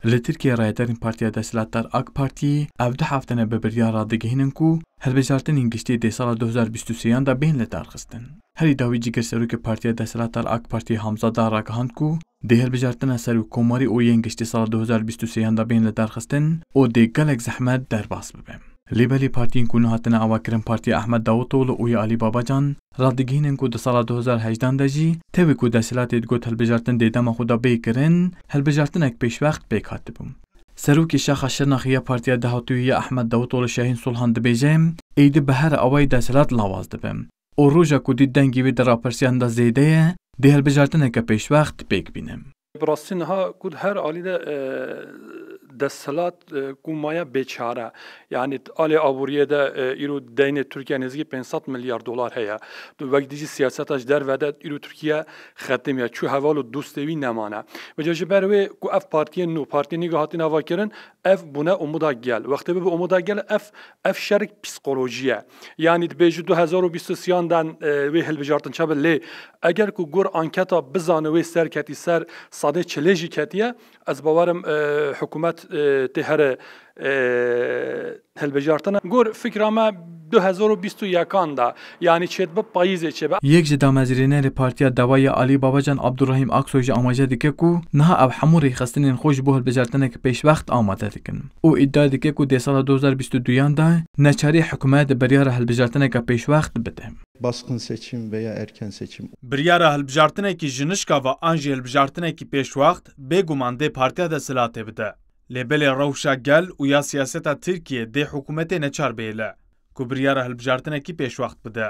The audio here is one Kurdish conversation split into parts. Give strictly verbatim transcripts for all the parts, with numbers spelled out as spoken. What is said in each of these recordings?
Li Tirkiyeyê rayedarên Partiya Desthilatdar AK Partiyê ev du hefte ne bi biryar radigihînin ku hilbijartinên giştî dê sala du hezar bîst û sêyan de bên lidarxistin. Herî dawî Cîgirserokê Partiya Desthilatdar AK Partiyê Hamza Dağ ragihand ku dê hilbijartina serokkomarî û yên giştî sala du hezar bîst û sêyan de bên lidarxistin û dê gelek zehmet derbas bibe. Lê belê partiyên ku nihatine avakirin Partiya Ahmet Davutoğlu û ya Alî Babacan radigihînin ku di sala du hezar hejdan de jî tevî ku desthilatê digot hilbijartin dê dema xwe de bê kirin, hilbijartinek pêşwext pêk hatibû. Serokê Şaxa Şirnexê ya Partiya Dahatûyê ya Ahmet Davutoğlu Şahîn Sulhan dibêje, êdî bi her awayî desthilat lawaz dibe û roja ku dît dengê wê di rapirsiyan de zêde ye, dê hilbijartineke pêşwext pêk bîne. Bi rastî niha ku di her alî de, e, desthilat, e, ku maye bêçare. Yanî alê aboriyê de, e, îro deynê Tirkiye nêzîkî pênc sed milyar dolar heye. Tu wek dî jî siyaseta ji derve de îro Tirkiye xetimiye. Çû heval û dostê wî nemane. Vêca ji ber wê ku ev partiyên nû, partiyên nî ku hatin avakirin, ev bûne umuda gel. Wextê bibe umuda gel, ev, ev şerek psîkolojî ye. Yanî dibêjî du hezar û bîst û sêyan de, e, wê hilbijartin çabe lê eger ku gor anketa bizane wê ser ketî ser sedê çilê jî ketiye, ez bawerim, e, hikûmet, e, tê here, e, hilbijartine. Gor fikra me du hezar û bîst û yekan de, yanî çêdibe payîzê çêbe. Yek ji damezrênerê Partiya Deva ya Alî Babacan Abdurrahîm Aksoy jî amaje dike ku niha ew hemû rêxistinên xwe ji bo hilbijartineke pêşwext amade dikin û îdia dike ku dê sala du hezar bîst û duyan de neçarî hikûmet biryara hilbijartineke pêşwext bide. Baskın seçim veya erken seçim. Biryara hilbijartinekî ji nişka ve an jî hilbijartinekî pêşwext bêguman dê partiya desthilatê bide. Lê belê rewşa gel û ya siyaseta Tirkiyê dê hikûmetê neçar bihêle ku biryara hilbijartinekî pêşwext bide.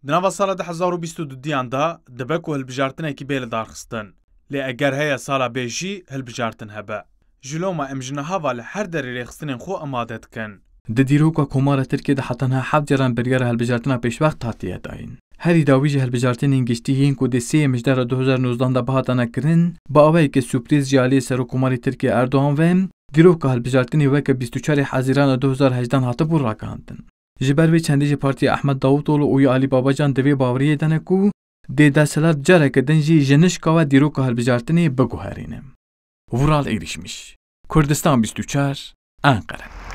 Di nava sala du hezar û bîst û dudiyan de dibe ku hilbijartinekî bê lidarxistin. Lê eger heye sala bê jî hilbijartin hebe. Ji loma em ji niha ve li her derê rêxistinên xwe amade dikin. Di dîroka Komara Tirkiyê de heta niha heft caran biryara hilbijartina pêşwext hatiye dayîn. Herî dawî jî hilbijartinên giştî yên ku di sê Mijdara du hezar nozdan de bihatane kirin, bi awayeke surprîz ji aliyê Serokkomarê Tirkiyê Erdogan ve dîroka hilbijartinê weke bîst û çarê Hezîrana du hezar hejdan hatibû ragihandin. Ji ber vê çendê jî Partiya Ahmet Davutoğlu û ya Alî Babacan di vê baweriyê de ne ku dê desthilat careke din jî ji nişka we dîroka hilbijartinê biguherîne. Vural Êrîşmiş, Kurdistan bîst û çar, Enqere.